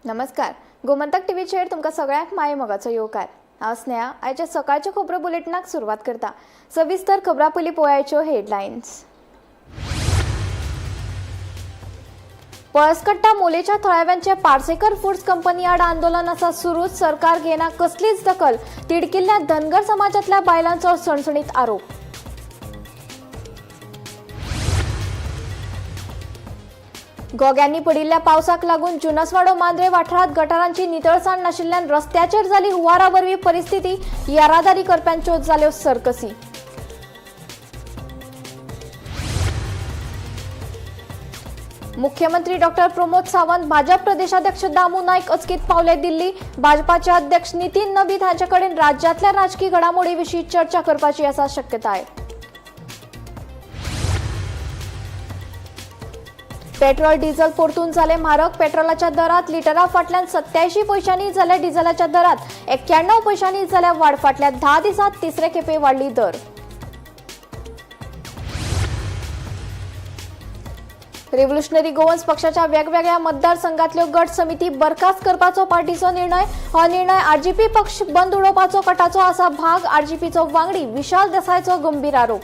नमस्कार, गोमंतक टीव्हीचेर तुमकां सगळ्यांक माये मोगाचो येवकार. हांव स्नेहा. आयच्या सकाळच्या खबरो बुलेटिनाक सुरवात करता. सविस्तर खबरां पयलीं पळयाच्यो हेडलायन्स. पळसकट्टा मोलेच्या थळाव्यांचे पार्सेकर फूड्स कंपनी आड आंदोलन आसा सुरूच. सरकार घेना कसलीच दखल. तिडकिल्ल्या धनगर समाजातल्या बायलांचो सणसणीत आरोप. गोग्यांनी पडिल्ल्या पावसाक लागून जुनसवाडो मांद्रे वाठारांत गटारांची नितळसाण नाशिल्ल्यान रस्त्याचेर जाली हुंवारा वरवीं परिस्थिती. येरादारी करप्यांच्यो जाल्यो सर्कसी. मुख्यमंत्री डॉक्टर प्रमोद सावंत, भाजप प्रदेशाध्यक्ष दामू नाईक अचकीत पावले दिल्ली. भाजपाचे अध्यक्ष नितीन नबीन हांचे कडेन राज्यांतल्या राजकी घडामोडी विशीं चर्चा करपाची आसा शक्यताय. पेट्रोल डिझल परतून जाले म्हारग. पेट्रोलाच्या दरात लिटरा फाटल्यान 87 पयशांनी जाल्यार डिझलाच्या दरात 91 पयशांनी जाल्या वाड. फाटल्या 10 दिसांत तिसरे खेपे वाडली दर. रिव्होल्युशनरी गोवन्स पक्षाच्या वेगवेगळ्या मतदारसंघातल्यो गट समिती बरखास्त करपाचो पार्टीचो निर्णय. हो निर्णय आरजीपी पक्ष बंद उडोवपाचो कटाचो आसा भाग. आरजीपीचो वांगडी विशाल देसायचो गंभीर आरोप.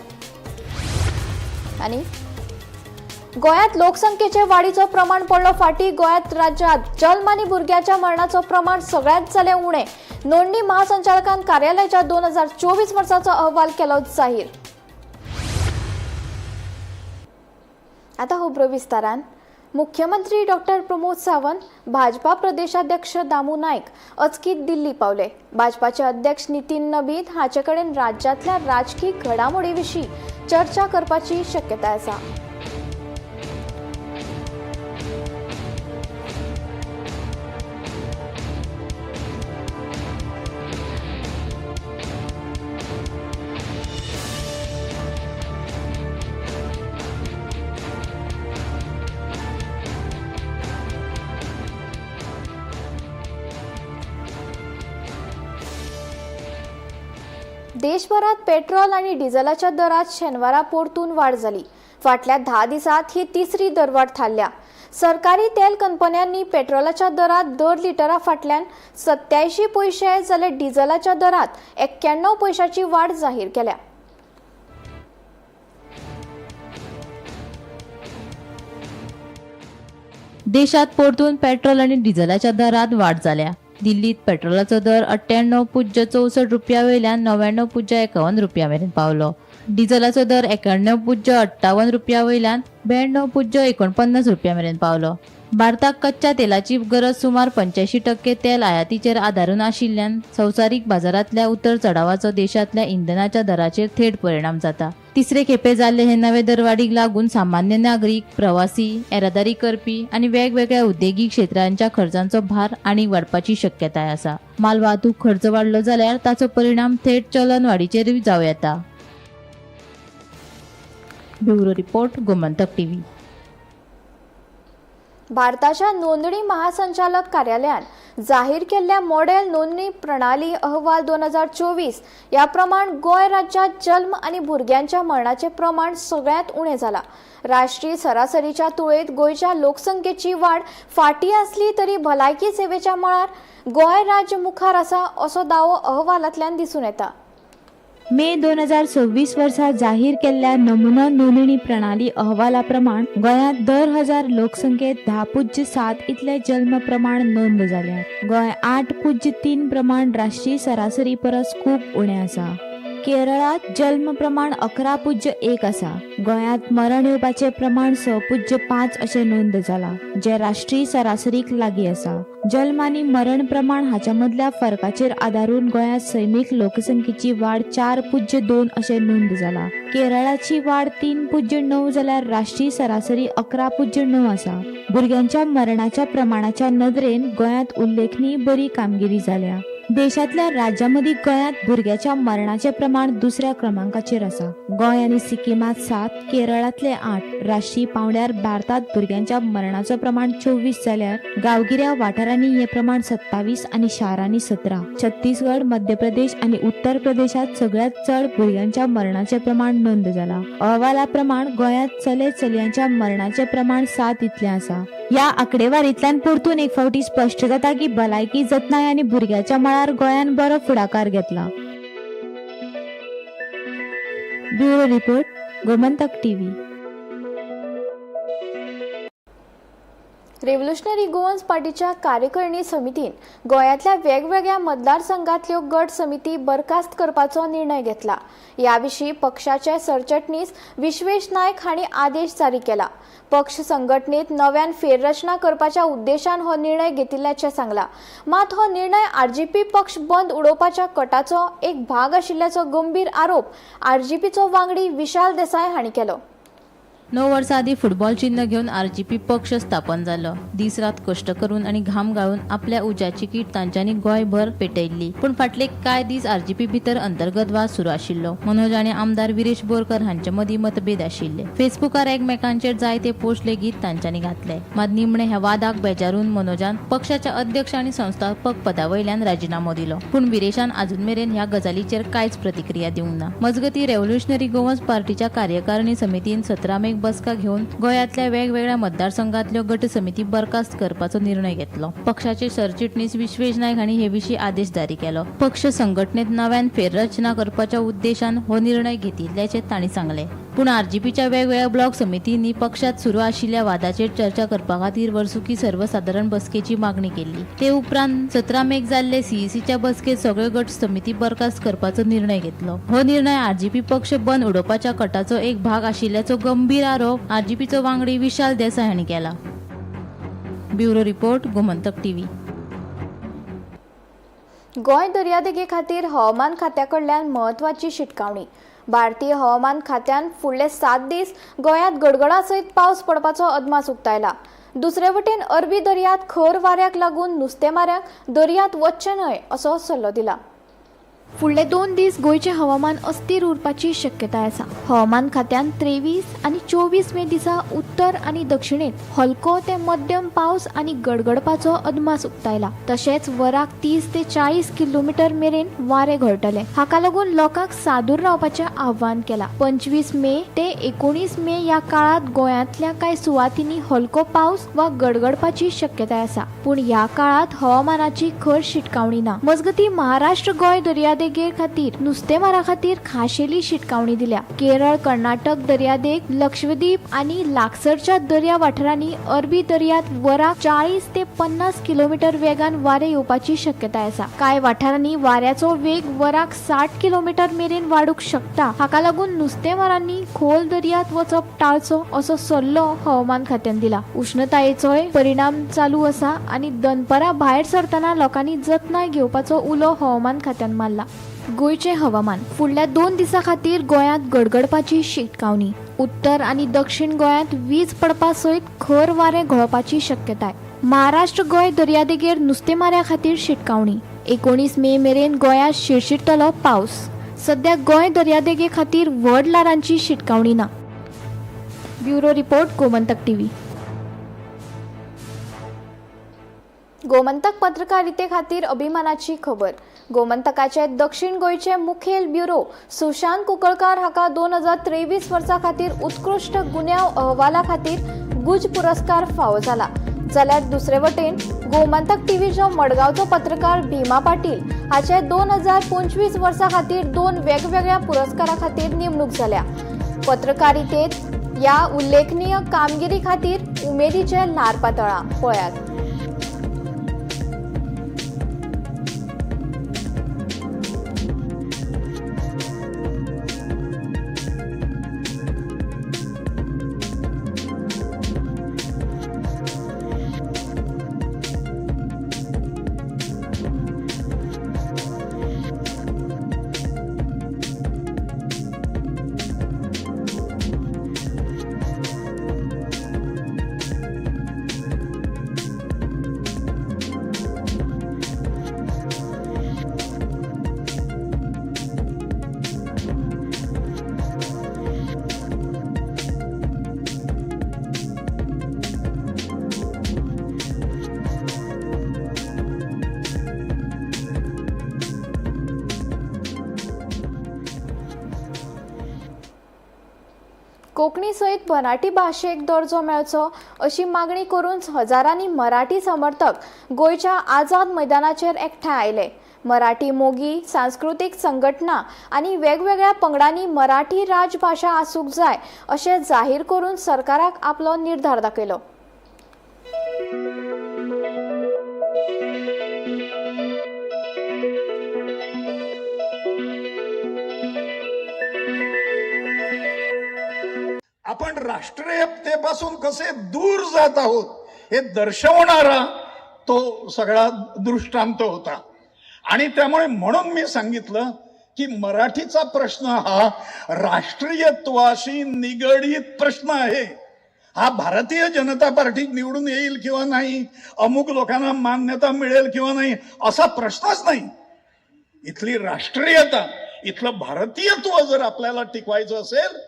आनी गोंयांत लोकसंख्येचे वाडीचो प्रमाण पडलो फाटी. गोंयांत राज्यांत जल्म आनी भुरग्याच्या मरणाचो प्रमाण सगळ्यांत जालें उणें. नोंदणी महासंचालकान कार्यालयाच्या 2024 वर्साचो अहवाल केलो जाहीर. आता खबरो विस्तारान. मुख्यमंत्री डॉक्टर प्रमोद सावंत, भाजपा प्रदेशाध्यक्ष दामू नायक अचकीत दिल्ली पावले. भाजपाचे अध्यक्ष नितीन नबीन हाचे कडेन राज्यांतल्या राजकी घडामोडी विशीं चर्चा करपाची शक्यताय आसा. देशभरात पेट्रोल आणि डिझेलाच्या दरात शेनवारा परतून वाड जाली. फाटल्या 10 दिसात ही तिसरी दरवाड थारल्या. सरकारी तेल कंपन्यांनी पेट्रोलाच्या दरात दर लिटरा फाटल्यान 87 पयशे जाल्यार डिझेलाच्या दरात 91 पयशाची वाड जाहीर केल्या. देशात परतून पेट्रोल आनी डिझेलाच्या दरात वाड जाल्या. दिल्लीत पेट्रोलाचो दर 98.64 रुपया वयल्यान 99.51 रुपया मेरेन पावलो. डिझेलाचो दर 91.58 रुपया वयल्यान 92.49 रुपया मेरेन पावलो. भारताक कच्च्या तेलाची गरज सुमार 85% तेल आयातीचेर आदारून आशिल्ल्यान संवसारीक बाजारांतल्या उतर चढावाचो देशांतल्या इंधनाच्या दराचेर थेट परिणाम जाता. तिसरे खेपे जाल्ले हे नवे दरवाडीक लागून सामान्य नागरीक, प्रवासी, येरादारी करपी आनी वेगवेगळ्या उद्देगीक क्षेत्रांच्या खर्चांचो भार आनीक वाडपाची शक्यताय आसा. माल वाहतूक खर्च वाडलो जाल्यार ताचो परिणाम थेट चलन वाडीचेरूय जावं येता. Bureau report, Gomantak TV. भारताच्या नोंदणी महासंचालक कार्यालयान जाहीर केल्ल्या मॉडेल नोंदणी प्रणाली अहवाल 2024 ह्या प्रमाण गोंय राज्यांत जल्म आनी भुरग्यांच्या मरणाचें प्रमाण सगळ्यांत उणें जाला. राष्ट्रीय सरासरीच्या तुळेंत गोंयच्या लोकसंख्येची वाड फाटीं आसली तरी भलायकी सेवेच्या मळार गोंय राज्य मुखार आसा असो दावो अहवालांतल्यान दिसून येता. मे 2026 वर्सा जाहीर केल्ल्या नमुना नोंदणी प्रणाली अहवाला प्रमाण गोंयांत दर हजार लोकसंख्येत 10.7 इतले जल्म प्रमाण नोंद जाल्यात. गोंय 8.3 प्रमाण राष्ट्रीय सरासरी परस खूब उणें आसा. केरळांत जल्म प्रमाण 11.1 आसा. गोंयांत मरण येवपाचें प्रमाण 6.5 अशें नोंद जाला, जें राष्ट्रीय सरासरीक लागीं आसा. जल्म आनी मरण प्रमाण हाच्या मदल्या फरकाचेर आदारून गोंयांत सैमीक लोकसंख्येची वाड 4.2 अशें नोंद जाला. केरळाची वाड 3.9 जाल्यार राष्ट्रीय सरासरी 11.9 आसा. भुरग्यांच्या मरणाच्या प्रमाणाच्या नदरेन गोंयांत उल्लेखनीय बरी कामगिरी जाल्या. देशांतल्या राज्यां मदीं गोंयांत भुरग्याच्या मरणाचें प्रमाण दुसऱ्या क्रमांकाचेर आसा. गोंय आनी सिक्किमांत 7, केरळांतले 8. राष्ट्रीय पांवड्यार भारतांत भुरग्यांच्या मरणाचो प्रमाण 24 जाल्यार गांवगिऱ्या वाठारांनी हें प्रमाण 27 आनी शारांनी 17. छत्तीसगड, मध्य प्रदेश आनी उत्तर प्रदेशांत सगळ्यांत चड भुरग्यांच्या मरणाचें प्रमाण नोंद जाला. अहवाला प्रमाण गोंयांत चले चलयांच्या मरणाचें प्रमाण 7 इतलें आसा. ह्या आंकडेवारींतल्यान परतून एक फावटी स्पश्ट जाता की भलायकी जतनाय आनी भुरग्याच्या मळार गोंयान बरो फुडाकार घेतला. Bureau report, Gomantak TV. Revolutionary Goans पार्टीच्या कार्यकारिणी समितीन गोंयांतल्या वेगवेगळ्या मतदारसंघातल्यो गट समिती बरखास्त करपाचो निर्णय घेतला. ह्या विशीं पक्षाचे सरचिटणीस विश्वेश नायक हांणी आदेश जारी केला. पक्ष संघटनेत नव्यान फेररचना करपाच्या उद्देशान हो निर्णय घेतिल्ल्याचें सांगला. मात हो निर्णय आरजीपी पक्ष बंद उडोवपाच्या कटाचो एक भाग आशिल्ल्याचो गंभीर आरोप आरजीपीचो वांगडी विशाल देसाय हांणी केलो. 9 वर्सां आदीं फुटबॉल चिन्ह घेवन आरजीपी पक्ष स्थापन जालो. दीस रात कश्ट करून आनी घाम गाळून आपल्या उज्याची कीट तांच्यांनी गोंयभर पेटयल्ली. पूण फाटले कांय दीस आरजीपी भितर अंतर्गत वाद सुरू आशिल्लो. मनोज आनी आमदार विरेश बोरकर हांचे मदीं मतभेद आशिल्ले. फेसबुकार एकमेकांचेर जायते पोस्ट लेगीत तांच्यांनी घातले. मात निमणे ह्या वादाक बेजारून मनोजान पक्षाच्या अध्यक्ष आनी संस्थापक पदा वयल्यान राजिनामो दिलो. पूण विरेशान अजून मेरेन ह्या गजालीचेर कांयच प्रतिक्रिया दिवंक ना. मजगतीं, रेव्होल्युशनरी गोवन्स पार्टीच्या कार्यकारिणी समितीन 17 मेक बसका घेवन गोंयांतल्या वेगवेगळ्या मतदारसंघातल्यो गट समिती बरखास्त करपाचो निर्णय घेतलो. पक्षाचे सरचिटणीस विश्वेश नायक हांणी हे विशीं आदेश जारी केलो. पक्ष संघटनेत नव्यान फेररचना करपाच्या उद्देशान हो निर्णय घेतिल्ल्याचें तांणी सांगलें. पूण आरजीपीच्या वेगवेगळ्या ब्लॉक समितींनी पक्षात सुरू आशिल्ल्या वादाचेर चर्चा करपा खातीर वर्सुकी सर्वसादारण बसकेची मागणी केल्ली. ते उपरांत 17 मेक जाल्ले सीईसीच्या बसकेत सगळ्यो गट समिती बरखास्त करपाचो निर्णय घेतलो. हो निर्णय आरजीपी पक्ष बंद उडोवपाच्या कटाचो एक भाग आशिल्ल्याचो गंभीर आरोप आरजीपीचो वांगडी विशाल देसाय हांणी केला. Bureau report, Gomantak TV. Goa दर्यादेगे खातीर हवामान खात्या कडल्यान म्हत्वाची शिटकावणी. भारतीय हवामान खात्यान फुडले 7 दीस गोंयांत गडगडा सयत पावस पडपाचो अदमास उक्तायला. दुसरे वटेन अरबी दर्यांत खर वाऱ्याक लागून नुस्तेमाऱ्यांक दर्यांत वचचें न्हय असो सल्लो दिला. फुडले 2 दीस गोंयचें हवामान अस्थिर उरपाची शक्यताय आसा. हवामान खात्यान 23 आनी 24 मे दिसा उत्तर आनी दक्षिणेत हलको ते मध्यम पावस आनी गडगडपाचो अदमास उक्तायला. तशेंच वराक 30 ते 40 किलोमिटर मेरेन वारें घोळटलें. हाका लागून लोकांक सादूर रावपाचें आव्हान केलां. 25 मे ते 19 मे ह्या काळांत गोंयांतल्या कांय सुवातींनी हलको पावस वा गडगडपाची शक्यताय आसा. पूण ह्या काळांत हवामानाची खर शिटकावणी ना. मजगतीं, महाराष्ट्र गोंय दर्यादेगे खातीर नुस्तेमारा खातीर खाशेली शिटकावणी दिल्या. केरळ, कर्नाटक दर्यादेग, लक्षद्वीप आनी लागसरच्या दर्या वाठारांनी अरबी दर्यांत वराक 40 ते 50 किलोमिटर वेगान वारें येवपाची शक्यताय आसा. कांय वाठारांनी वाऱ्याचो वेग वराक 60 किलोमिटर मेरेन वाडूंक शकता. हाका लागून नुस्तेमारांनी खोल दर्यांत वचप टाळचो असो सल्लो हवामान खात्यान दिला. उष्णतायेचोय परिणाम चालू आसा आनी दनपरां भायर सरतना लोकांनी जतनाय घेवपाचो उलो हवामान खात्यान मारला. गोंयचें हवामान फुडल्या 2 दिसां खातीर गोंयांत गडगडपाची शिटकावणी. उत्तर आनी दक्षिण गोंयांत वीज पडपा सयत खर वारें घोळपाची शक्यताय. महाराष्ट्र गोंय दर्यादेगेर नुस्तेमाऱ्या खातीर शिटकावणी. 19 मे मेरेन गोंयांत शिरशिरतलो पावस. सद्या गोंय दर्यादेगे खातीर व्हड ल्हारांची शिटकावणी ना. Bureau report, Gomantak TV. Gomantak पत्रकारिते खातीर अभिमानाची खबर. गोमंतकाचे दक्षिण गोंयचे मुखेल ब्युरो सुशांत कुंकळकार हाका 2023 वर्सा खातीर उत्कृश्ट गुन्यांव अहवाला खातीर गुज पुरस्कार फावो जाला. जाल्यार दुसरे वटेन गोमंतक टीव्हीचो मडगांवचो पत्रकार भीमा पाटील हाचे 2025 वर्सा खातीर 2 वेगवेगळ्या पुरस्कारा खातीर नेमणूक जाल्या. पत्रकारितेत ह्या उल्लेखनीय कामगिरी खातीर उमेदीचे ल्हार पातळ्ळां. पळयात. कोंकणी सयत मराठी भाशेक दर्जो मेळचो अशी मागणी करून हजारांनी मराठी समर्थक गोंयच्या आझाद मैदानाचेर एकठांय आयले. मराठी मोगी, सांस्कृतीक संघटना आनी वेगवेगळ्या पंगडांनी मराठी राजभाशा आसूंक जाय अशें जाहीर करून सरकाराक आपलो निर्धार दाखयलो. आपण राष्ट्रीयतेपासून कसे दूर जात आहोत हे दर्शवणारा तो सगळा दृष्टांत होता. आणि त्यामुळे म्हणून मी सांगितलं की मराठीचा प्रश्न हा राष्ट्रीयत्वाशी निगडीत प्रश्न आहे. हा भारतीय जनता पार्टी निवडून येईल किंवा नाही, अमुक लोकांना मान्यता मिळेल किंवा नाही असा प्रश्नच नाही. इथली राष्ट्रीयता, इथलं भारतीयत्व जर आपल्याला टिकवायचं असेल,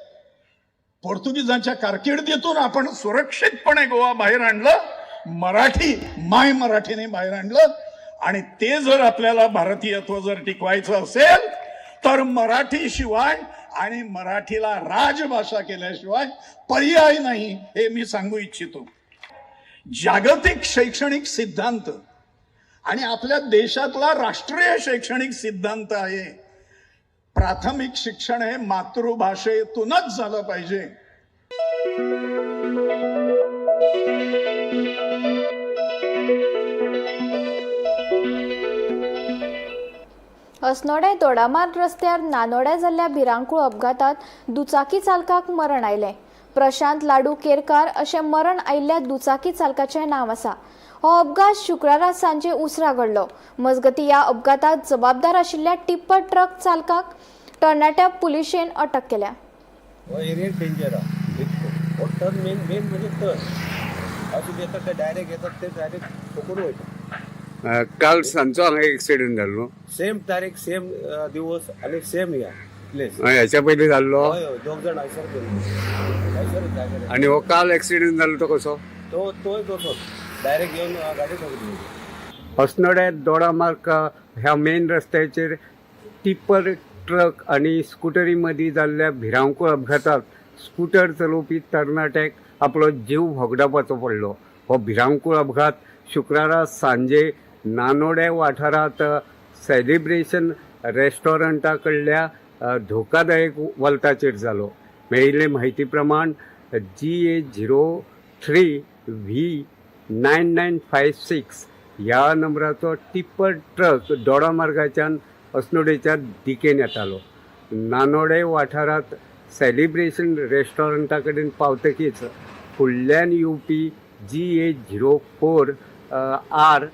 पोर्तुगीजांच्या कारकिर्दीतून आपण सुरक्षितपणे गोवा बाहेर आणलं, मराठी माय मराठीने बाहेर आणलं, आणि ते जर आपल्याला भारतीयत्व जर टिकवायचं असेल तर मराठीशिवाय आणि मराठीला राजभाषा केल्याशिवाय पर्याय नाही, हे मी सांगू इच्छितो. जागतिक शैक्षणिक सिद्धांत आणि आपल्या देशातला राष्ट्रीय शैक्षणिक सिद्धांत आहे, प्राथमिक शिक्षण हे मातृभाषेतूनच झालं पाहिजे. अस्नोडें दोडामार्ग रस्त्यार नानोड्या जाल्ल्या भिरांकूळ अपघातात दुचाकी चालकाक मरण आयलें. प्रशांत लाडू केरकार अशें मरण आयिल्ल्या दुचाकी चालकाचें नांव आसा. हो अपघात शुक्रारा सांजे उसरां घडलो. मजगतीं ह्या अपघातात जबाबदार आशिल्ल्या टिप्पर ट्रक चालकाक तरणाट्या पुलिशेन अटक केल्या. हो एरिया डेंजर आहा. हो टर्न मेन मेन म्हणजे टर्न अशें येतात ते डायरेक्ट येतात, ते डायरेक्ट ठोकून वयता. काल सांजचो हांगा एक्सिडेंट जाल्लो. सेम तारीख, सेम दिवस आनी सेम ह्या प्लेस. ह्याच्या पयलीं जाल्लो. हय हय, दोग जाण हयसर गेल्ले, हयसर जाग्यार. आनी हो काल एक्सिडेंट जालो तो कसो? तो तोय तसोच डायरेक्ट येवन गाडी ठोकली. अस्नोड्या दोडामार्ग ह्या मेन रस्त्याचेर टिप्पर ट्रक आनी स्कुटरी मदीं जाल्ल्या भिरांकूळ अपघातांत स्कुटर चलोवपी तरणाट्याक आपलो जीव होगडावपाचो पडलो. हो भिरांकूळ अपघात शुक्रारा सांजे नानोड्या वाठारांत सेलिब्रेशन रेस्टॉरंटा कडल्या धोकादायक वल्ताचेर जालो. मेळिल्ले म्हायती प्रमाण GA 03 V 9956 ह्या नंबराचो टिप्पर ट्रक दोडामार्गाच्यान अस्नोडेच्या दिकेन येतालो. नानोडे वाठारांत सेलिब्रेशन रेस्टॉरंटा कडेन पावतकीच फुडल्यान येवपी GA 04 R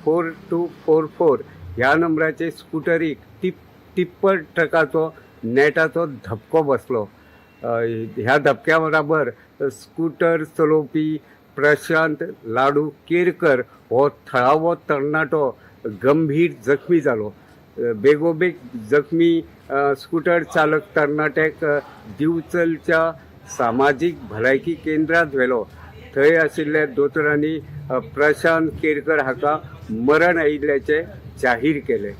4244 ह्या नंबराचे स्कुटरीक टिप्पर ट्रकाचो नेटाचो धपको बसलो. ह्या धपक्या बराबर स्कुटर चलोवपी प्रशांत लाडू केरकर हो थळावो तरणाटो गंभीर जखमी जालो. बेगोबेग जखमी स्कुटर चालक तरणाट्याक दिवचलच्या सामाजीक भलायकी केंद्रांत व्हेलो. थंय आशिल्ल्या दोतोरांनी प्रशांत केरकर हाका मरण आयिल्ल्याचें जाहीर केलें.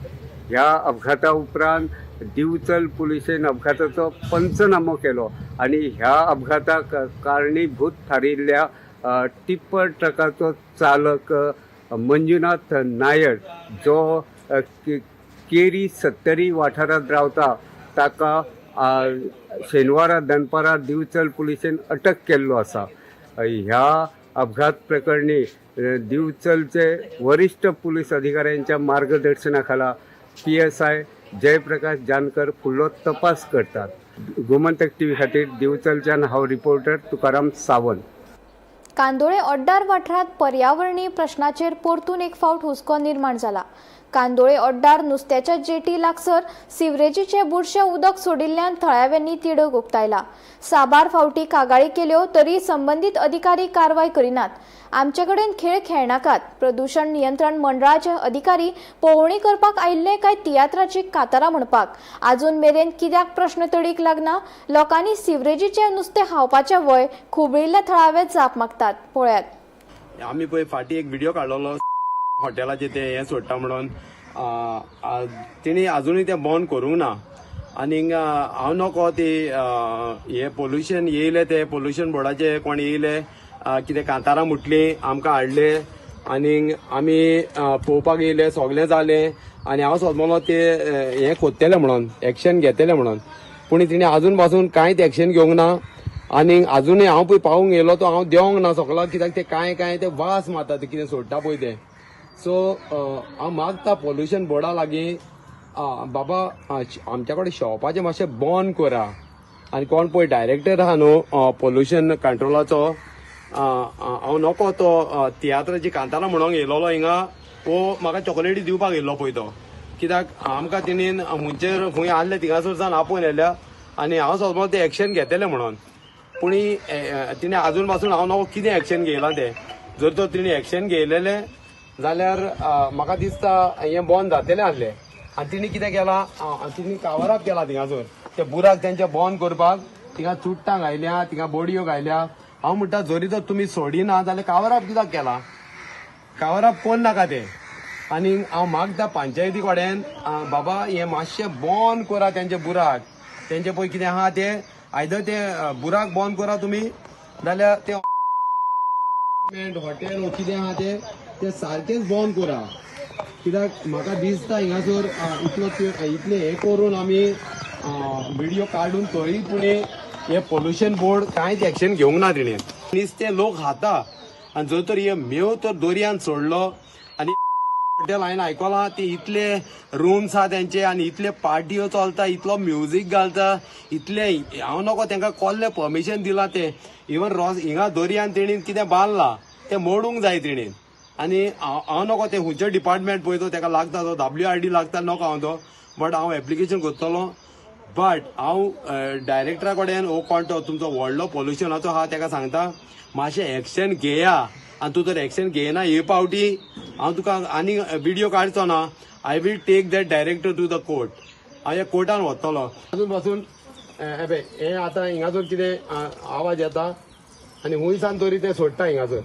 ह्या अपघाता उपरांत दिवचल पुलिशेन अपघाताचो पंचनामो केलो आनी ह्या अपघाताक कारणीभूत थारिल्ल्या टिप्पर ट्रकाचो चालक मंजुनाथ नायर जो केरी सत्तरी वाठारांत रावता ताका शेनवारा दनपारां दिवचल पुलिशेन अटक केल्लो आसा. ह्या अपघात प्रकरणी दिवचलचे वरिष्ठ पुलीस अधिकाऱ्यांच्या मार्गदर्शनाखाला PSI Jayaprakash Jankar फुडलो तपास करतात. गोमंतक टीव्ही खातीर दिवचलच्यान हांव रिपोर्टर तुकाराम सावंत. कांदोळे ओड्डार वाठारांत पर्यावरणीय प्रश्नाचेर परतून एक फावट हुस्को निर्माण जाला. कांदोळे ओड्डार नुस्त्याच्या जेटी लागसर सिवरेजीचें बुरशें उदक सोडिल्ल्यान थळाव्यांनी तिडक उक्तायला. साबार फावटी कागाळी केल्यो तरी संबंदीत अधिकारी कारवाय करिनात. आमचे कडेन खेळ खेळनाकात. प्रदूषण नियंत्रण मंडळाचे अधिकारी पळोवणी करपाक आयिल्ले काय तियात्राची कातारां म्हणपाक? आजून मेरेन कित्याक प्रश्न तडीक लागना? लोकांनी सिवरेजीचें नुस्तें खावपाचें वय खुबळिल्ल्या थळावे जाप मागतात. पळयात. आमी पळय फाटीं एक व्हिडिओ काडलेलो हॉटेलाचे ते हें सोडटा म्हणून, तेणी आजुनूय तें बंद करूंक ना. आनीक हांव नको ती हे पोल्युशन येयले, ते पोल्युशन बोर्डाचे कोण येयले, कितें कांतारां मुटली आमकां हाडले आनीक आमी पळोवपाक येयले, सगळें जालें. आनी हांव सोदमलो ते हें कोत्तले म्हणून, एक्शन घेतले म्हणून, पूण तिणें आजून पासून कांयच एक्शन घेवंक ना. आनी आजुनूय हांव पळय पावूंक येयलो तो हांव देवंक ना सगलो, कित्याक ते कांय कांय ते वास मारता, ते कितें सोडटा पळय ते. सो हांव मागता पोल्युशन बोर्डा लागीं, बाबा आमच्या कडेन शॉपाचें मातशें बंद करा. आनी कोण पळय डायरेक्टर आहा न्हू पोल्युशन कंट्रोलाचो, हांव नको तो तियात्राची कांतारां म्हणोंक येयलोलो हिंगा, वो म्हाका चॉकलेटी दिवपाक येयल्लो पळय तो, कित्याक आमकां तेणेन हुंचेर खूंय आहले थिंगासर सावन आपोवन येयल्या आनी हांव सोदपाक ते एक्शन घेतले म्हणून, पूण तिणें आजून पासून हांव नको कितें एक्शन घेयलां तें. जर तर तिणें एक्शन घेयलेलें जाल्यार म्हाका दिसता हें बंद जातलें आहलें. आनी तिणें कितें केलां, तिणें कवर अप केलां थिंगासर, ते बुराक तेंचे बंद करपाक थिंगा चुट्टां घायल्या, थिंगा बोडयो घायल्या. हांव म्हणटा जरी तर तुमी सोडिना जाल्यार कवर अप कित्याक केलां, कवर अप कोण नाका तें. आनी हांव मागता पंचायती कडेन, बाबा हें मातशें बंद करा तेंचे बुराक, तेंचे पळय कितें आहा तें, आयदर ते बुराक बंद करा तुमी, जाल्यार ते हॉटेल कितें आहा ते ते सारकेंच बंद करा. कित्याक म्हाका दिसता हिंगासर इतलो इतलें हें करून आमी व्हिडियो काडून तरी पूण हें पोल्युशन बोर्ड कांयच एक्शन घेवंक ना तिणें. नुस्तें लोक खाता आनी जर तर हे मेव तर दर्यान सोडलो आनी हॉटेल हांवें आयकलां ते इतले रुम्स आहा तेंचे आनी इतले पार्ट्यो चलता, इतलो म्युजीक घालता, इतले हांव नको तेंकां कोल्लें परमिशन दिलां तें. इवन रोस हिंगा दर्यान तेणीन कितें बांदलां तें मोडूंक जाय तेणीन. आनी हांव नको तें खंयचें डिपार्टमेंट पळय तो तेका लागता, तो WRD लागता नको हांव तो, बट हांव एप्लिकेशन करतलो. बट हांव डायरेक्टरा कडेन हो कोण तो तुमचो व्हडलो पोल्युशनाचो आहा तेका सांगता मातशें एक्शन घेया. आनी तूं जर एक्शन घेयना हे पावटी हांव तुका आनी व्हिडियो काडचो ना. I will take that director to the court. हांव ह्या कोर्टान वतलो. अजून पासून हें हे आतां हिंगासर कितें आवाज येता आनी हुंय सान तरी ते सोडटा हिंगासर.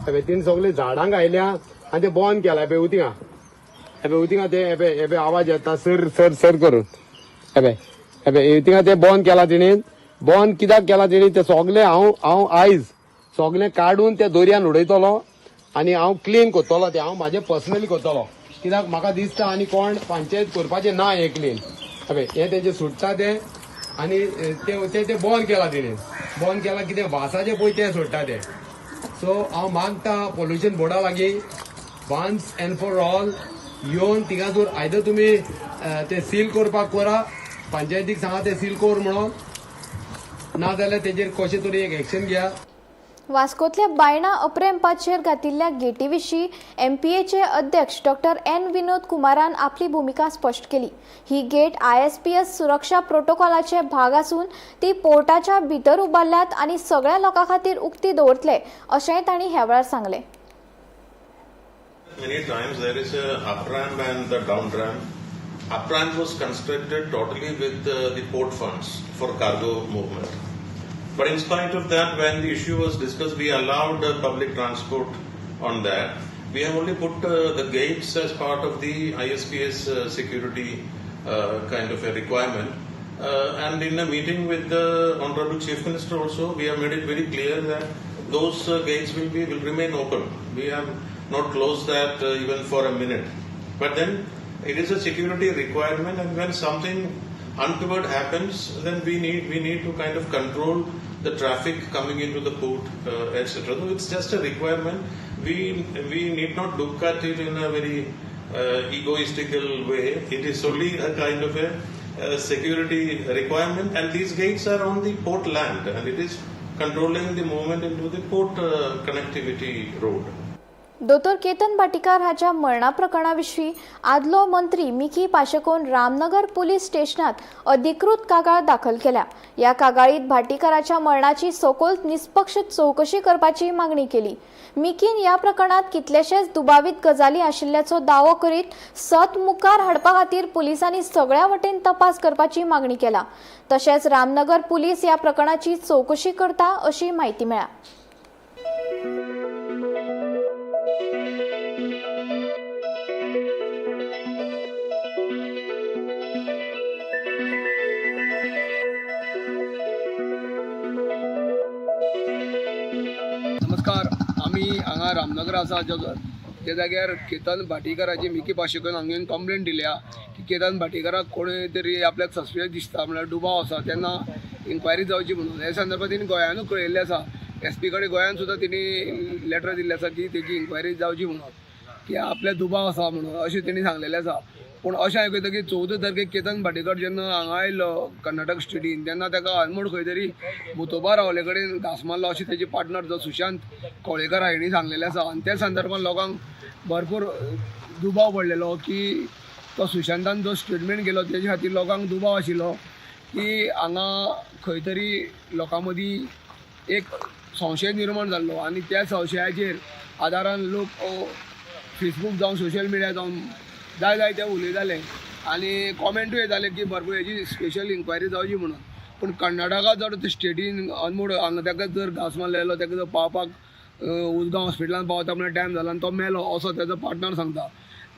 हें तिणें सगळीं झाडां घायल्या आनी ते बंद केलां. हें उतिंगा, हें उतिंगा ते हें आवाज येता सर सर सर करून. हें हें थिंगा ते बंद केलां तिणें. बंद कित्याक केलां तिणें ते सगळें हांव हांव आयज सगळें काडून त्या दर्यान उडयतलो आनी हांव क्लीन करतलो तें, हांव म्हाजें पर्सनली करतलो. कित्याक म्हाका दिसता आनी कोण पंचायत करपाचें ना हें क्लीन. हें हें तेंचें सुट्टा तें आनी ते ते बंद केलां तिणें. बंद केलां कितें वासाचें पळय तें सोडटा तें. सो हांव मागता पोल्युशन बोर्डा लागीं वन्स एंड फॉर ऑल येवन थिंगासर आयदर तुमी ते सील करपाक करा, पंचायतीक सांगा ते सील कर म्हणून, ना जाल्यार तेजेर कशें तरी एक एक्शन घेया. वास्कोतल्या बायणा अपरॅम्पाचेर घातिल्ल्या गेटी विशीं एमपीएचे अध्यक्ष डॉक्टर एन विनोद कुमारान आपली भुमिका स्पश्ट केली. ही गेट ISPS सुरक्षा प्रोटोकॉलाचे भाग आसून ती पोर्टाच्या भितर उबारल्यात आनी सगळ्या लोकां खातीर उक्ती दवरतले अशेंय तांणी ह्या वेळार सांगलें. Many times there is a up ramp and the down ramp. Up ramp was constructed totally with the port funds for cargo movement. But in spite of that, when the issue was discussed, we allowed public transport on that. We have only put the gates as part of the ISPS security kind of a requirement. And in a meeting with the Honorable Chief Minister also, we have made it very clear that those gates will remain open. We have not closed that even for a minute. But then it is a security requirement, and when something untoward happens, then we need to kind of control the traffic coming into the port, etc. So it's just a requirement. We need not look at it in a very egoistical way. It is only a kind of a security requirement, and these gates are on the port land, and it is controlling the movement into the port connectivity road. दोतोर केतन भाटीकार हाच्या मरणा प्रकरणा विशीं आदलो मंत्री Mickey पाशेकोन Ramnagar police स्टेशनात अधिकृत कागाळ दाखल केल्या. ह्या कागाळीत भाटीकाराच्या मरणाची सखोल निष्पक्ष चवकशी करपाची मागणी केली. मिकीन ह्या प्रकरणात कितलेशेच दुबावीत गजाली आशिल्ल्याचो दावो करीत सत मुखार हाडपा खातीर पुलिसांनी सगळ्या वटेन तपास करपाची मागणी केला. तशेंच रामनगर पुलीस ह्या प्रकरणाची चवकशी करता अशी म्हायती मेळ्ळ्या. हांगा रामनगर आसा त्या जाग्यार केतन भाटीकाराची मिकी पाशेकन हांगा येवन कंप्लेन दिल्या की केतन भाटीकाराक कोणी तरी आपल्याक सस्पिशियस दिसता, म्हळ्यार दुबाव आसा, तेन्ना इन्क्वायरी जावची म्हणून. हे संदर्भात तिणी गोंयानूच कळयल्लें आसा, एस पी कडेन गोंयान सुद्दां तिणी लेटर दिल्लें आसा की तेजी इन्क्वायरी जावची म्हणून, की आपल्या दुबाव आसा म्हणून अशें तेणी सांगलेलें आसा. पूण अशें आयकता की 14 तारखेक केतन भाटीकर जेन्ना हांगा आयलो कर्नाटक स्टेटीन तेन्ना ताका अनमोड खंय तरी मुतोबा रावले कडेन घांस मारलो अशें तेजे पार्टनर जो सुशांत कोळेकर हांणी सांगलेलें आसा. आनी त्या संदर्भात लोकांक भरपूर दुबाव पडलेलो की तो सुशांतान जो स्टेटमेंट केलो तेजे खातीर लोकांक दुबाव आशिल्लो की हांगा खंय तरी लोकां मदीं एक संशय निर्माण जाल्लो आनी त्या संशयाचेर आदारान लोक फेसबूक जावं सोशल मिडिया जावं जाय जाय ते उलयताले आनी कॉमेंटूय येताले की भरपूर हेजी स्पेशल इन्क्वायरी जावची म्हणून. पूण कर्नाटका जर स्टेटीन अनमोड हांगा ताका जर घांस मारलेलो ताका जर पावपाक उसगांव हॉस्पिटलान पावता म्हळ्यार टायम जाला आनी तो मेलो असो तेजो पार्टनर सांगता.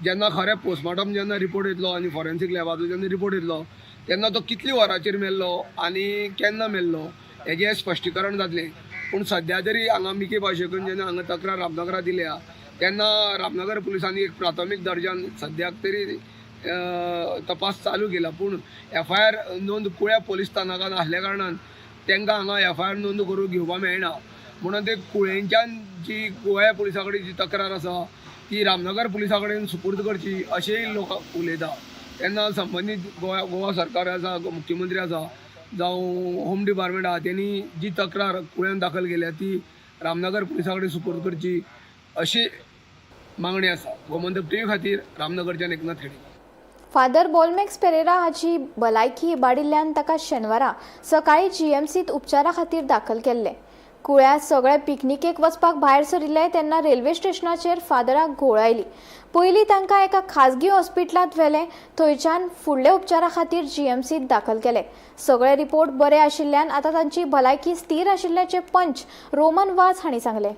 जेन्ना खरें पोस्टमार्टम जेन्ना रिपोर्ट येतलो आनी फॉरेन्सीक लॅबाचो जेन्ना रिपोर्ट येतलो तेन्ना तो कितली वरांचेर मेल्लो आनी केन्ना मेल्लो हेजें स्पश्टीकरण जातलें. पूण सद्या तरी हांगा मिकी पाशेकन जेन्ना हांगा तक्रार रामनगरा दिल्या तेन्ना रामनगर पुलिसांनी एक प्राथमीक दर्जान सद्याक तरी तपास चालू केला. पूण एफ I R नोंद कुळ्या पोलीस स्थानकान आसल्या कारणान तांकां हांगा एफ I R नोंद करून घेवपाक मेळना म्हणून ते कुळेंच्यान जी गोव्या पुलिसां कडेन जी तक्रार आसा ती रामनगर पुलिसां कडेन सुपूर्द करची अशेंय लोक उलयता. तेन्ना संबंदीत गोवा सरकार आसा, मुख्यमंत्री आसा जावं होम डिपार्टमेंट आसा, तेणी जी तक्रार कुळ्यान दाखल केल्या ती रामनगर पुलिसां कडेन सुपूर्द करची अशी मागणी आसा. गोमंतक टीव्ही खातीर रामनगरच्यान एकनाथ खेडेकर. फादर बोलमेक्स पेरेरा हाची भलायकी इबाडिल्ल्यान ताका शेनवारा सकाळीं जीएमसीत उपचारा खातीर दाखल केल्ले. कुळ्या सगळे पिकनिकेक वचपाक भायर सरिल्ले तेन्ना रेल्वे स्टेशनाचेर फादराक घोळ आयली. पयलीं तांकां एका खाजगी हॉस्पिटलांत व्हेले, थंयच्यान फुडल्या उपचारा खातीर जीएमसीत दाखल केले. सगळे रिपोर्ट बरे आशिल्ल्यान आतां तांची भलायकी स्थीर आशिल्ल्याचे पंच रोमन वाज हांणी सांगलें.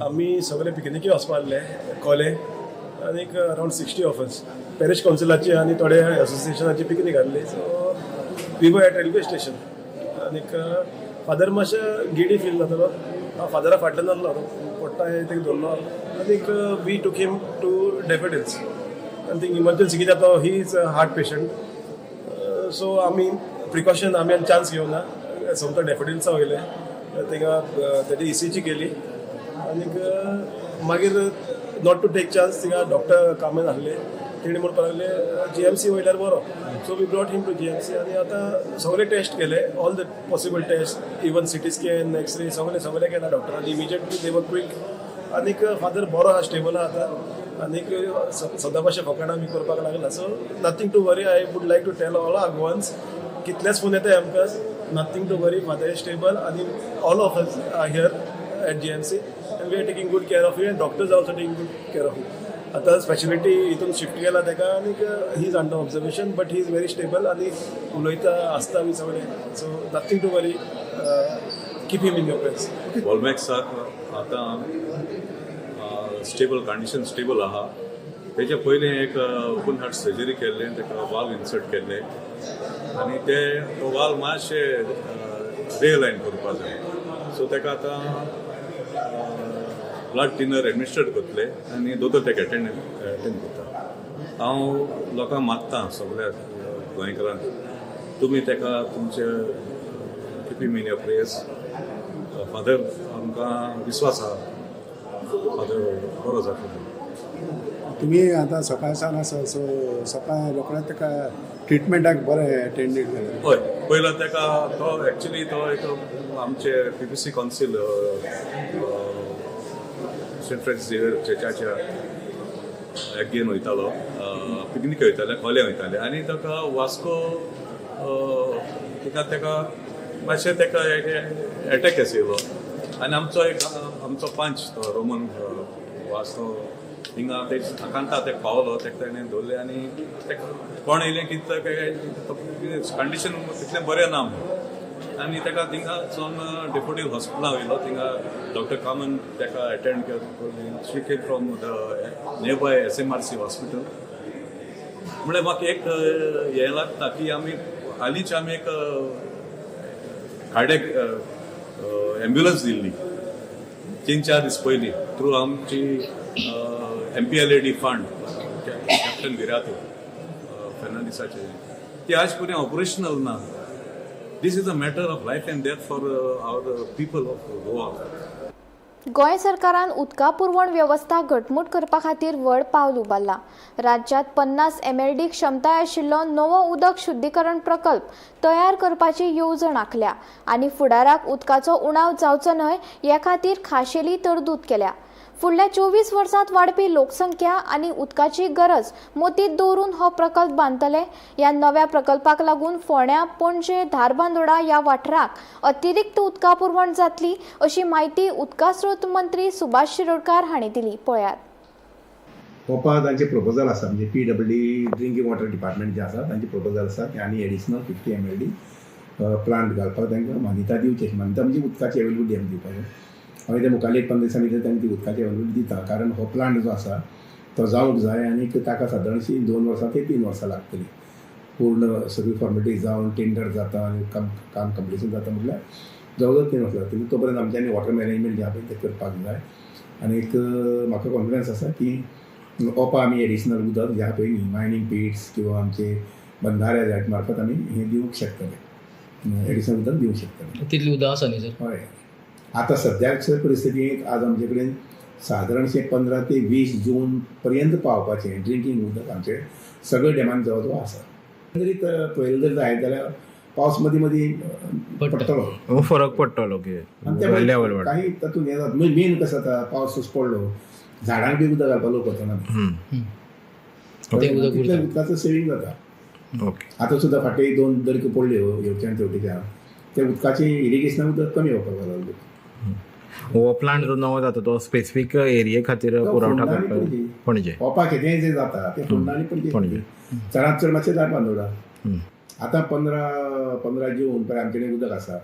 आमी सगळे पिकनिकी वचपा आसले कोले आनीक अरावंड 60 ऑफ अस पॅरिश कावन्सिलाची आनी थोडे एसोसिएशनाची पिकनीक आहली. So we were at railway station आनीक फादर मातशें गिडी फील जातालो. हांव फादरा फाटल्यान आहलो, पडटा तेका धरलो आनीक we took him to Daffodils आनी थिंग इमर्जन्सी कित्याक तो he is a heart patient. So आमी प्रिकॉशन आमी आनी चान्स घेवना, सोमतो डॅफोडिल्सा वयले, थिंगा तेजी इसीजी केली आनीक मागीर not to take chance थिंगा डॉक्टर कामेन आहले, तेणी म्हणपाक लागले जीएमसी वयल्यार बरो. So we brought him to GMC आनी आतां सगळे टेस्ट केले, all the possible test, even CT scan, x-ray सगळे सगळे केला डॉक्टरांनी. इमिजिएटली दे वर क्वीक आनीक फादर बरो आहा, स्टेबल आहा आतां आनीक सदां भाशेन फकाणां बी करपाक लागला. So nothing to worry. I would like to tell all our Goans, कितलेच फोन येताय आमकां, nothing to worry, father is stable आनी all of us are here at GMC and we are taking good care of you and doctors also taking good care of you. आतां speciality हितून shift केला ताका आनीक he is under observation but he is very stable आनी उलयता आसता बी सगळें. So nothing to worry, keep him in your prayers. बोलमॅक्साक आतां स्टेबल कंडिशन स्टेबल आहा. तेच्या पयलीं एक ओपन हार्ट सर्जरी केल्लें, ताका वाल्व इन्सर्ट केल्लें आनी ते तो वाल्व मातशें रिअलायन करपा जाय. सो ताका आतां ब्लड थिनर एडमिनिस्ट्रेट करतले आनी दोतोर ताका एटेंड करता. हांव लोकांक मागता सगळ्या गोंयकारांक, तुमी ताका तुमचे keep him in your prayers. Father आमकां विस्वास आहा फादर बरो जातलो. तुमी आतां सकाळ सावन आसा, सो सकाळ रोखडेच ताका ट्रिटमेंटाक बरें एटेंडेड जालें. हय, पयलो ताका तो एक्चुली तो एक आमचे PPC council saint Francis Xavier चर्चाच्या एगेन वयतालो, पिकनीक वयताले, खोले वयताले आनी ताका वास्को ताका मातशें ताका एटॅक येयलो आनी आमचो एक आमचो पंच तो रोमन वास तो हिंगा ते आकांता तेका पावलो, तेका तेणें दवरलें आनी तेका कोण येयलें की कंडिशन तितलें बरें ना म्हणून आनी ताका थिंगा चोन डेफोडील हॉस्पिटलां वयलो. थिंगा डॉक्टर कामन ताका एटेंड केलें. She came from the near by SMRC hospital. म्हळ्यार म्हाका एक हें लागता की आमी हालींच आमी एक कार्डियक एम्ब्युलन्स दिल्ली. 3-4 दीस पयलीं थ्रू आमची MPLAD fund captain Viriato फेर्नांडीसाचे, ती आज पर्यंत ऑपरेशनल ना. This is a matter of life and death for our people of Goa. Goa सरकारान उदका पुरवण वेवस्था घटमूट करपा खातीर व्हड पावल उबारलां. राज्यांत 50 MLD क्षमताय आशिल्लो नवो उदक शुद्धीकरण प्रकल्प तयार करपाची येवजण आंखल्या आनी फुडाराक उदकाचो उणाव जावचो न्हय हे खातीर खाशेली तरतूद केल्या. फुडल्या 24 वर्सांत वाडपी लोकसंख्या आनी उदकाची गरज मोतीत दवरून हो प्रकल्प बांदतले. ह्या नव्या प्रकल्पाक लागून फोंड्या, पणजे, धारबांदोडा ह्या वाठाराक अतिरिक्त उदका पुरवण जातली अशी म्हायती उदका स्रोत मंत्री सुभाष शिरोडकार हांणी दिली. पळयात. ओपा तांचे प्रपोजल आसा, म्हणजे PWD drinking water department जे आसा तांचे प्रपोजल आसा की आनी एडिशनल 50 MLD plant घालपाक तांकां मान्यता दिवची. मान्यता म्हणजे उदकाची अवेलेबिलिटी आमी दिवपाक. हांवें ते मुखाल्ले 1-15 दिसां भितर तांकां ती उदकाची अवेलेबिलिटी दिता, कारण हो प्लांट जो आसा तो जावंक जाय आनी ताका सादारणशी 2 वर्सां ते 3 वर्सां लागतली. पूर्ण सगळी फॉर्मेलिटी जावन टेंडर जाता आनी काम कंप्लिशन जाता म्हटल्यार जवळ जवळ 3 वर्सां लागतली. तो पर्यंत आमच्यांनी वॉटर मॅनेजमेंट जें आहा पळय तें करपाक जाय आनी एक म्हाका कॉन्फिडन्स आसा की ओपा आमी एडिशनल उदक जें आहा पळय न्ही मायनींग पिट्स किंवा आमचे बंधारे जायत मार्फत आमी हें दिवंक शकतले, एडिशनल उदक दिवंक शकतले. तितली उदक आसा न्ही सर? हय, आतां सद्याच्या परिस्थितींत आज आमचे कडेन सादारणशें 15 ते 20 जून पर्यंत पावपाचें ड्रिंकींग उदक आमचे सगळे डॅमान जवळ जवळ आसा. तरी पळयलें जर जायत जाल्यार पावस मदीं मदीं पडटलो, फरक पडटलो की काही तातूंत हें जाता. मेन कसं जाता, पावस पडलो झाडांक बी उदक घालपाक लोक वचना, उदकाचो सेवींग जाता. आतां सुद्दां फाटीं 2 दडक्यो पडल्यो हेवच्यान तेवटेच्यान, ते उदकाचें इरिगेशनाक उदक कमी वापरपाक लागलो. हो प्लांट जो नवो जाता तो स्पेसिफीक एरिये खातीर पुरवठा करता पणजे, ओपा कितेंय जें जाता तें फोंडा आनी पणजे, चडांत चड मातशें धारबांदोडा. आतां 15 जून पर्यंत आमचे कडेन उदक आसा.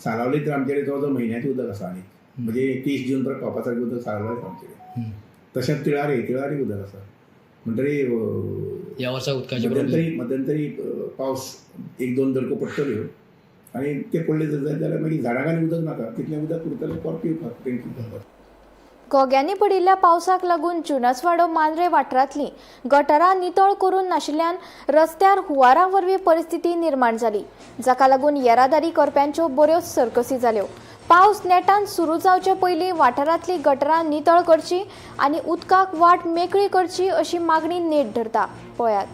सालावली तर आमचे कडेन जवळ जवळ म्हयन्याचें उदक आसा आनी म्हणजे 30 जून पर्यंत पावपा सारकें उदक सालावली आसा आमचे कडेन. तशेंच तिळारी उदक आसा. म्हणटरी ह्या वर्सा उदकाचें मध्यंतरी पावस 1-2 दडको पडटल्यो आनी ते पडले जर जायत जाल्यार मागीर झाडांक आनी उदक नाका, तितलें उदक उरतलें फॉर पिवपाक, ड्रिंकींग करपाक. घोग्यांनी पडिल्ल्या पावसाक लागून जुनसवाडो मांद्रे वाठारांतली गटरां नितळ करून नाशिल्ल्यान रस्त्यार हुंवारा वरवीं परिस्थिती निर्माण जाली, जाका लागून येरादारी करप्यांच्यो बऱ्योच सर्कसी जाल्यो. पावस नेटान सुरू जावचे पयलीं वाठारांतली गटरां नितळ करची आनी उदकाक वाट मेकळी करची अशी मागणी नेट धरता. पळयात.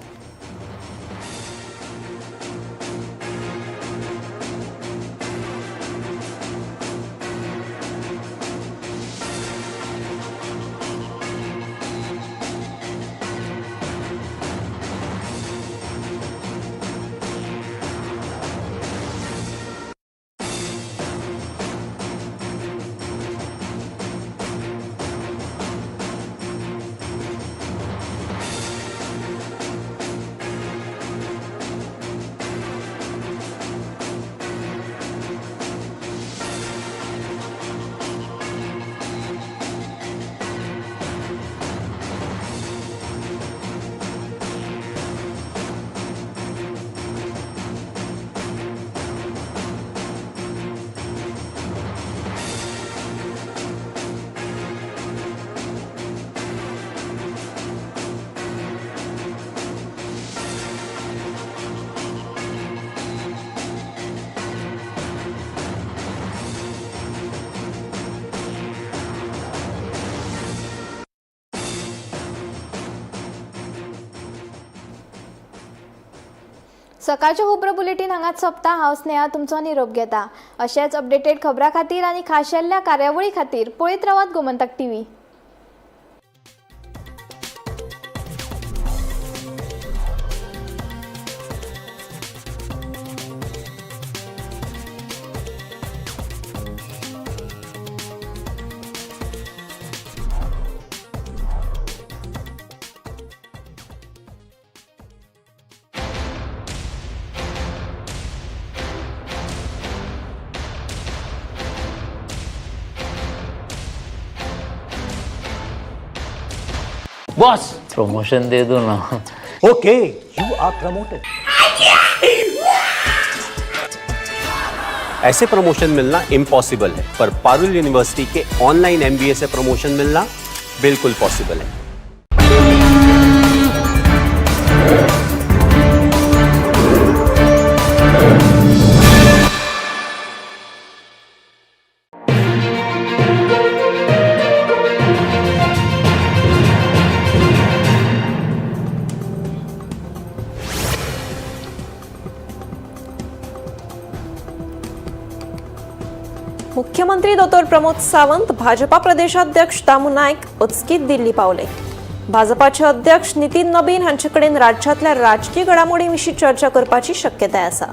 सकाळचें हुब्र बुलेटीन हांगाच सोंपता. हांव स्नेहा तुमचो निरोप घेता. अशेंच अपडेटेड खबरां खातीर आनी खाशेल्या कार्यावळी खातीर पळयत रावात गोमंतक टीव्ही. बॉस प्रमोशन दे दो ना. Okay, you are promoted. ऐसे प्रमोशन मिलना इम्पॉसिबल है, पर पारुल यूनिवर्सिटी के ऑनलाइन एमबीए से प्रमोशन मिलना बिल्कुल पॉसिबल है। मुख्यमंत्री दोतोर प्रमोद सावंत, भाजपा प्रदेशाध्यक्ष दामू नायक अचकीत दिल्ली पावले. भाजपाचे अध्यक्ष नितीन नबीन हांचे कडेन राज्यांतल्या राजकी घडामोडीं विशीं चर्चा करपाची शक्यताय आसा.